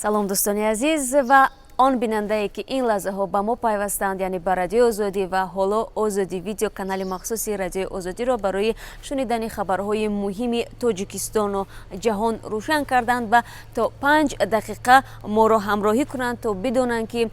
Салом, дӯстони азиз ва он бинандае, ки ин лаҳзаҳо ба мо пайвастанд, яъне ба Радиои Озодӣ ва ҳоло Озодӣ Видео, канали махсуси Радиои Озодиро барои шунидани хабарҳои муҳими Тоҷикистону ҷаҳон рӯшан карданд ва то 5 дақиқа моро ҳамроҳӣ кунанд, то бидонанд, ки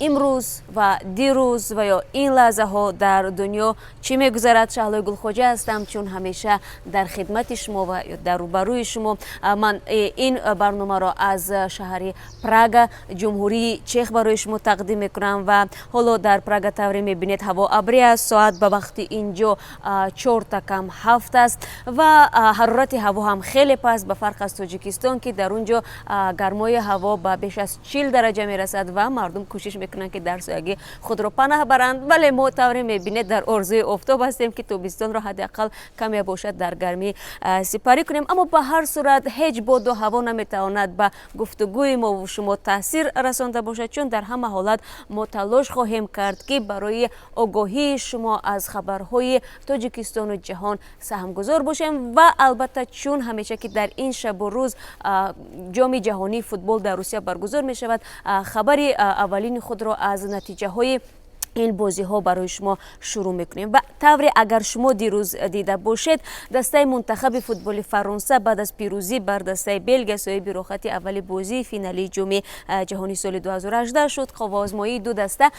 имрӯз ва дирӯз ва ё ин лаҳзаҳо дар дунё чӣ мегузарад. Шаҳлои Гулхоҷа ҳастам, чун ҳамеша дар хидмати шумо ва дар рӯбарӯи шумо. Ман ин барномаро аз шаҳри Прага, Ҷумҳурии Чех, барои шумо тақдим мекунам. Ва ҳоло дар Прага, тавре мебинед, ҳаво абрӣ аст. Соат ба вақти инҷо 3:55 аст ва ҳарорати ҳаво ҳам хеле паст, ба фарқ аз Тоҷикистон, ки дар он ҷо гармои ҳаво ба беш аз 40 дараҷа мерасад ва мардум кӯшиш мекунанд, ки дар соягӣ худро панаҳ баранд. Вале мо, тавре мебинед, дар орзуи офтоб ҳастем, ки тобистонро ҳадди ақал каме бошад дар гармӣ сипарӣ кунем. Аммо ба ҳар сурат ҳеҷ боду ҳаво наметавонад ба гуфтугӯи мову шумо таъсир расонда бошад, чун дар ҳама ҳолат мо талош хоҳем кард, ки барои огоҳии шумо аз хабарҳои Тоҷикистону ҷаҳон саҳмгузор бошем. Ва албатта, чун ҳамеша, ки дар ин шабу рӯз Ҷоми ҷаҳонии футбол дар Русия баргузор мешавад, хабари аввалини худро аз натиҷаҳои ин бозиҳо барои шумо шурӯъ мекунем. Ва тавре агар шумо дирӯз дида бошед, дастаи мунтахаби футболи Фаронса баъд аз пирӯзӣ бар дастаи Белгия соҳиби роҳхати аввали бозии финалии Ҷоми ҷаҳони соли 2018 шуд. Қувваозмоии ду даста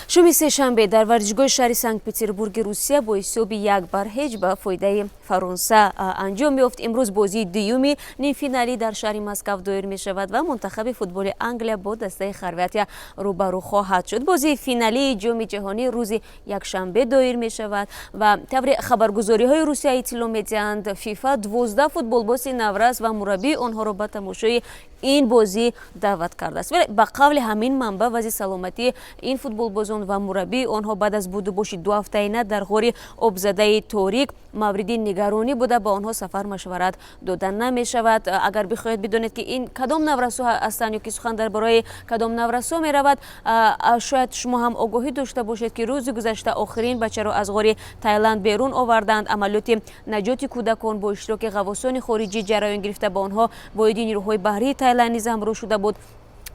шуми сешанбе дар варзишгоҳи шаҳри Санкт Петербурги Русия бо ҳисоби 1-0 ба фоидаи Фаронса анҷом ёфт. Имрӯз бозии дуюми нимфиналӣ дар шаҳри Москав доир мешавад ва мунтахаби футболи Англия бо дастаи Хорватия рӯбарӯ хоҳад шуд. Бозии финалии Ҷоми ҷаҳонӣ рӯзи якшанбе доир мешавад. Ва тавре хабаргузориҳои Русия иттилоъ медиҳанд, ФИФА 12 футболбози наврас ва мураббии онҳоро ба тамошои ин бозӣ даъват кардааст. Вале ба қавли ҳамин манбаъ, вазъи саломатии ин футболбозон ва мураббии онҳо баъд аз будубоши дуҳафтаина дар ғори обзадаи торик мавриди нигаронӣ буда, ба онҳо сафар машварат дода намешавад. Агар бихоҳед бидонед, ки ин кадом наврасо ҳастанд ё ки сухан дар бораи кадом наврасо меравад, шояд шумо ҳам огоҳӣ дошта бошед, ки рӯзи гузашта охирин бачаро аз ғори Тайланд берун оварданд. Амалиёти наҷоти кӯдакон бо иштироки ғаввосони хориҷӣ ҷараён гирифта, ба онҳо воҳиди нирӯҳои баҳрии Тайланд низ ҳамроҳ шуда буд.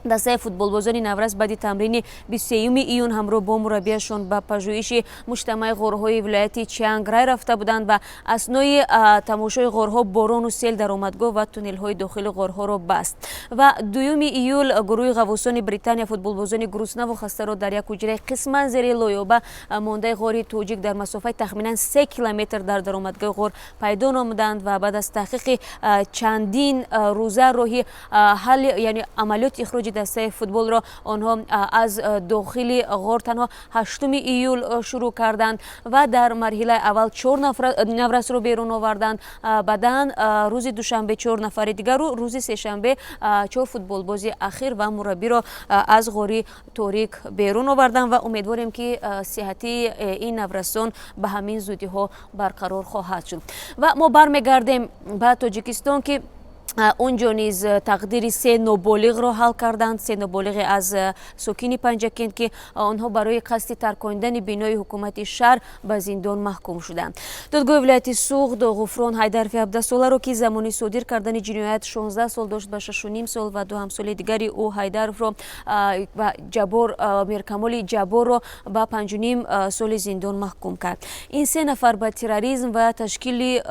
Дастаи футболбозони наврас баъди тамрини 23 июн ҳамроҳ бо мураббияшон ба пажӯҳиши муҷтамаи ғорҳои вилояти Чианг Рай рафта буданд ва аснои тамошои ғорҳо борону сел даромадгоҳ ва туннелҳои дохили ғорҳоро баст. Ва 2 июл гурӯҳи ғаввосони Британия футболбозони груснаву хастаро дар як ҳуҷраи қисман зери лоёба мондаи ғори тоҷик дар масофаи тахминан 3 километр дар даромадгоҳи ғор пайдо намуданд ва баъд аз таҳқиқи чандин рӯза роҳи ҳалли, яъне амалиёти ихроҷи дастаи футболро онҳо аз дохили ғор танҳо 8 июл шурӯъ карданд ва дар марҳилаи аввал чор наврасро берун оварданд, баъдан рӯзи душанбе чор нафари дигару рӯзи сешанбе чор футболбози ахир ва мураббиро аз ғори торик берун оварданд. Ва умедворем, ки сиҳатии ин наврасон ба ҳамин зудиҳо барқарор хоҳад шуд. Ва мо бармегардем ба Тоҷикистон, ки он ҷо низ тақдири се ноболиғро ҳал карданд. Се ноболиғе аз сокини Панҷакент, ки онҳо барои қасди таркондани бинои ҳукумати шаҳр ба зиндон маҳкум шуданд. Додгоҳи вилояти Суғд Ғуфрон Ҳайдарови 17-соларо, ки замони содир кардани ҷиноят 16 сол дошт, ба 6,5 сол ва ду ҳамсоли дигари ӯ Ҳайдаровро ва Ҷаббор Миркамоли Ҷабборро ба 5,5 соли зиндон маҳкум кард. Ин се нафар ба терроризм ва ташкили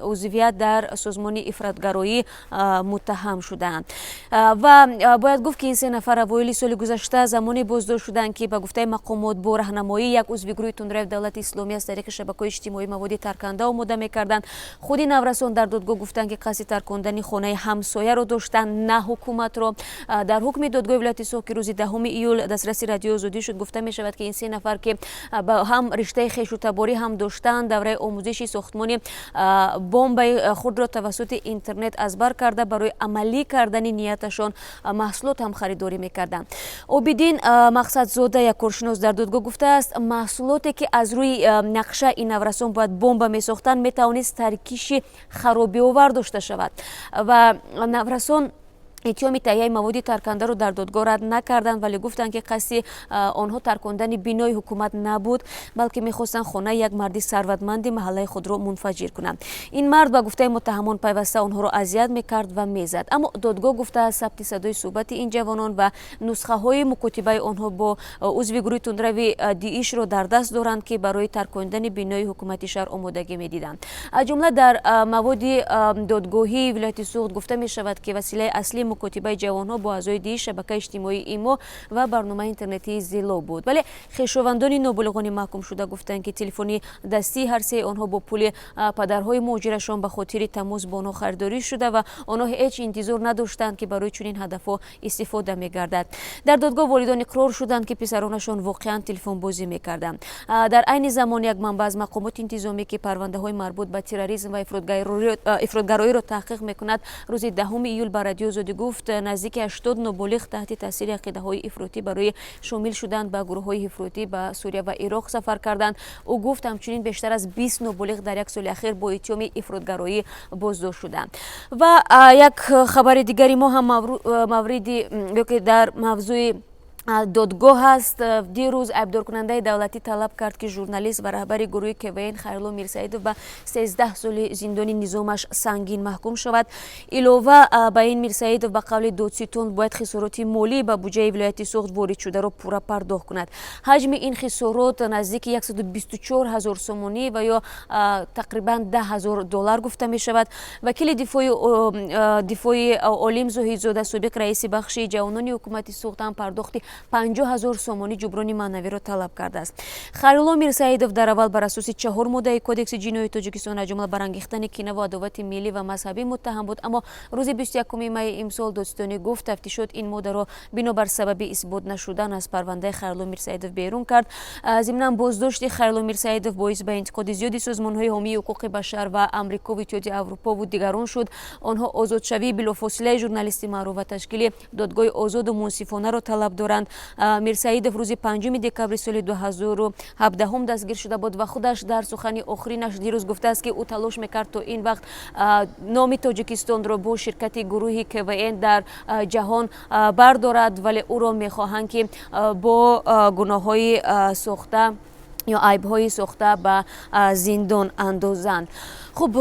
узвият дар созмони ифротгароӣ муттаҳам шудаанд. Ва бояд гуфт, ки ин се нафар авоили соли гузашта замоне боздошт шуданд, ки ба гуфтаи мақомот бо раҳнамоии як узви гурӯҳи тундрави Давлати Исломӣ аз тариқи шабакаҳои иҷтимоӣ маводи тарканда омода мекарданд. Худи наврасон дар додгоҳ гуфтанд, ки қасди таркондани хонаи ҳамсояро доштанд, на ҳукуматро. Дар ҳукми додгоҳи вилояти Суғд, ки рӯзи 10 июл дастраси Радиои Озодӣ шуд, гуфта мешавад, ки ин се нафар, ки ба ҳам риштаи хешутаборӣ ҳам доштанд, давраи омӯзиши сохтмони бомбаи худро тавассути интернет аз бар карда, барои амалӣ кардани нияташон маҳсулот ҳам харидорӣ мекарданд. Обидин Мақсадзода, як коршинос, дар додгоҳ гуфтааст, маҳсулоте, ки аз рӯи нақша ин наврасон бояд бомба месохтанд, метавонист таркиши харобиовар дошта шавад ва наврасон Иттиҳоми таҳияи маводи таркандаро дар додгоҳ рад накарданд, вале гуфтанд, ки қасди онҳо таркондани бинои ҳукумат набуд, балки мехостанд хонаи як марди сарватманди маҳаллаи худро мунфаҷир кунанд. Ин мард, ба гуфтаи муттаҳамон, пайваста онҳоро азият мекард ва мезад. Аммо додгоҳ гуфтааст, сабти садои суҳбати ин ҷавонон ва нусхаҳои мукотибаи онҳо бо узви гурӯҳи тундрави ДИИШро дар даст доранд, ки барои таркондани бинои ҳукумати шаҳр омодагӣ медиданд. Аз ҷумла дар маводи додгоҳии вилояти Суғд гуфта мешавад, ки василаи аслии мукотибаи ҷавонҳо бо аъзои ДИИШ шабакаи иҷтимоии ИМО ва барномаи интернетии Зело буд. Вале хешовандони ноболиғони маҳкумшуда гуфтанд, ки телефони дастии ҳар сеи онҳо бо пули падарҳои муҳоҷирашон ба хотири тамос бо онҳо харидорӣ шуда ва онҳо ҳеҷ интизор надоштанд, ки барои чунин ҳадафҳо истифода мегардад. Дар додгоҳ волидон иқрор шуданд, ки писаронашон воқеан телефонбозӣ мекарданд. Дар айни замон як манбаъ аз мақомоти интизомӣ, ки парвандаҳои марбут ба терроризм ва ифротгароиро таҳқиқ мекунад, рӯзи 10 июл ба Радиои Озодӣ гуфт, наздики 80 ноболиғ таҳти таъсири ақидаҳои ифротӣ барои шомил шудан ба гурӯҳҳои ифротӣ ба Сурия ва Ироқ сафар карданд. Ӯ гуфт, ҳамчунин бештар аз 20 ноболиғ дар як соли ахир бо иттиҳоми ифротгароӣ боздошт шуданд. Ва як хабари дигари мо ҳам мавриди ёки дар мавзӯи додгоҳ аст. Дирӯз айбдоркунандаи давлатӣ талаб кард, ки журналист ва раҳбари гурӯҳи КВН Хайрулло Мирсаидов ба 13 соли зиндони низомаш сангин маҳкум шавад. Илова ба ин, Мирсаидов, ба қавли додситон, бояд хисороти молӣ ба буҷаи вилояти Суғд ворид шударо пурра пардохт кунад. Ҳаҷми ин хисорот наздики 124 ҳазор сомонӣ ва ё тақрибан 10 ҳазор доллар гуфта мешавад. Вакили дифои Олим Зоҳидзода, собиқ раиси бахши ҷавонони ҳукумати Суғд, ҳам пардохти 50 ҳазор сомонӣ ҷуброни маънавиро талаб кардааст. Хайрулло Мирсаидов дар аввал бар асоси чаҳор моддаи Кодекси ҷиноии Тоҷикистон, аз ҷумла барангехтани кинаву адовати миллӣ ва мазҳабӣ, муттаҳам буд. Аммо рӯзи 21 майи имсол додситонӣ гуфт, тафтишот ин моддаро бинобар сабаби исбот нашудан аз парвандаи Хайрулло Мирсаидов берун кард. Зимнан, боздошти Хайрулло Мирсаидов боис ба интиқоди зиёди созмонҳои ҳомии ҳуқуқи башар ва Амрикову Иттиҳоди Аврупову дигарон шуд. Онҳо озодшавии билофосилаи журналисти маъруф ва ташкили додгоҳи озоду мунсифонаро талаб доранд. Мирсаидов рӯзи 5 декабри соли 2017 дастгир шуда буд ва худаш дар сухани охиринаш дирӯз гуфтааст, ки ӯ талош мекард то ин вақт номи Тоҷикистонро бо ширкати гурӯҳи КВН дар ҷаҳон бардорад, вале ӯро мехоҳанд, ки бо гуноҳҳои сохта ё айбҳои сохта ба зиндон андозанд. Хуб,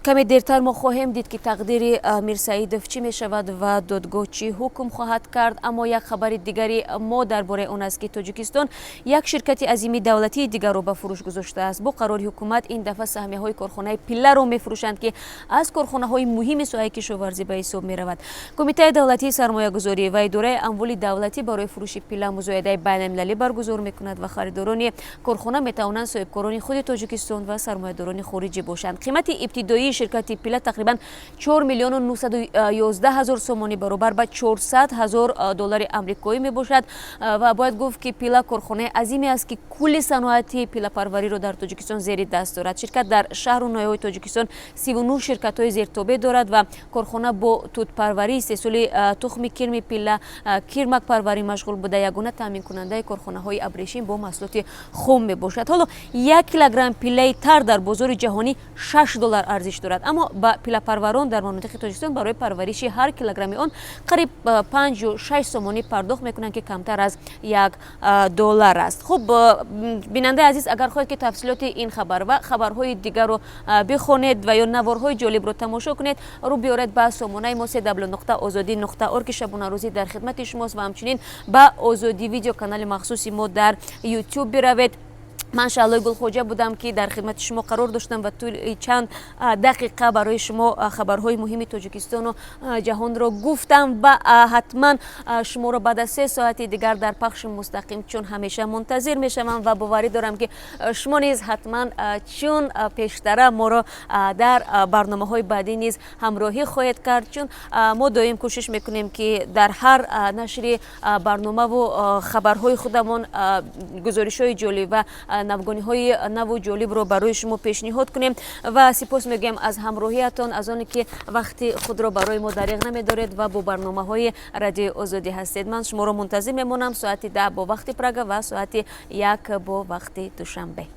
каме дертар мо хоҳем дид, ки тақдири Мирсаидов чӣ мешавад ва додгоҳ чӣ ҳукм хоҳад кард. Аммо як хабари дигари мо дар бораи он аст, ки Тоҷикистон як ширкати азими давлатии дигарро ба фурӯш гузоштааст. Бо қарори ҳукумат ин дафъа саҳмияҳои корхонаи пилларо мефурӯшанд, ки аз корхонаҳои муҳими соҳаи кишоварзӣ ба ҳисоб меравад. Кумитаи давлатии сармоягузорӣ ва идораи амволи давлатӣ барои фурӯши пилла музоядаи байналмилалӣ баргузор мекунад ва харидорони корхона метавонанд соҳибкорони худи Тоҷикистон ва сармоядорони хориҷӣ бошанд. Қимати ибтидоии ширкати пилла тақрибан 4 миллиону 911 ҳазор сомонӣ, баробар ба 400 ҳазор доллари амрикоӣ мебошад. Ва бояд гуфт, ки пилла корхонаи азиме аст, ки кулли саноати пиллапарвариро дар Тоҷикистон зери даст дорад. Ширкат дар шаҳру ноҳияҳои Тоҷикистон 39 ширкатҳои зертобеъ дорад ва корхона бо тутпарварӣ, истеҳсоли тухми кирми пилла, кирмакпарварӣ машғул буда, ягона таъминкунандаи корхонаҳои абрешим бо маҳсулоти хом мебошад. Ҳоло 1 килограмм пиллаи тар дар бозори ҷаҳонӣ 6 доллар арзиш дорад, аммо ба пиллапарварон дар манотиқи Тоҷикистон барои парвариши ҳар килограмми он қариб 5 ё 6 сомонӣ пардохт мекунанд, ки камтар аз 1 доллар аст. Хуб, бинандаи азиз, агар хоҳед, ки тафсилоти ин хабар ва хабарҳои дигарро бихонед ва ё наворҳои ҷолибро тамошо кунед, рӯ биёред ба сомонаи мо www.ozodi.org, ки шабонарӯзӣ дар хидмати шумост, ва ҳамчунин ба Озодӣ Видео, канали махсуси мо дар Ютуб, биравед. Ман Шаҳлои Гулхоҷа будам, ки дар хидмати шумо қарор доштам ва тӯли чанд дақиқа барои шумо хабарҳои муҳими Тоҷикистону ҷаҳонро гуфтам. Ва ҳатман шуморо баъд аз 3 соати дигар дар пахши мустақим чун ҳамеша мунтазир мешавам ва боварӣ дорам, ки шумо низ ҳатман чун пештара моро дар барномаҳои баъдӣ низ ҳамроҳӣ хоҳед кард, чун мо доим кӯшиш мекунем, ки дар ҳар нашри барномаву хабарҳои худамон гузоришҳои ҷолиб ва навгониҳои наву ҷолибро барои шумо пешниҳод кунем. Ва сипос мегӯям аз ҳамроҳиятон, аз оне ки вақти худро барои мо дариғ намедоред ва бо барномаҳои Радиои Озодӣ ҳастед. Ман шуморо мунтазир мемонам соати 10 бо вақти Прага ва соати 1 бо вақти Душанбе.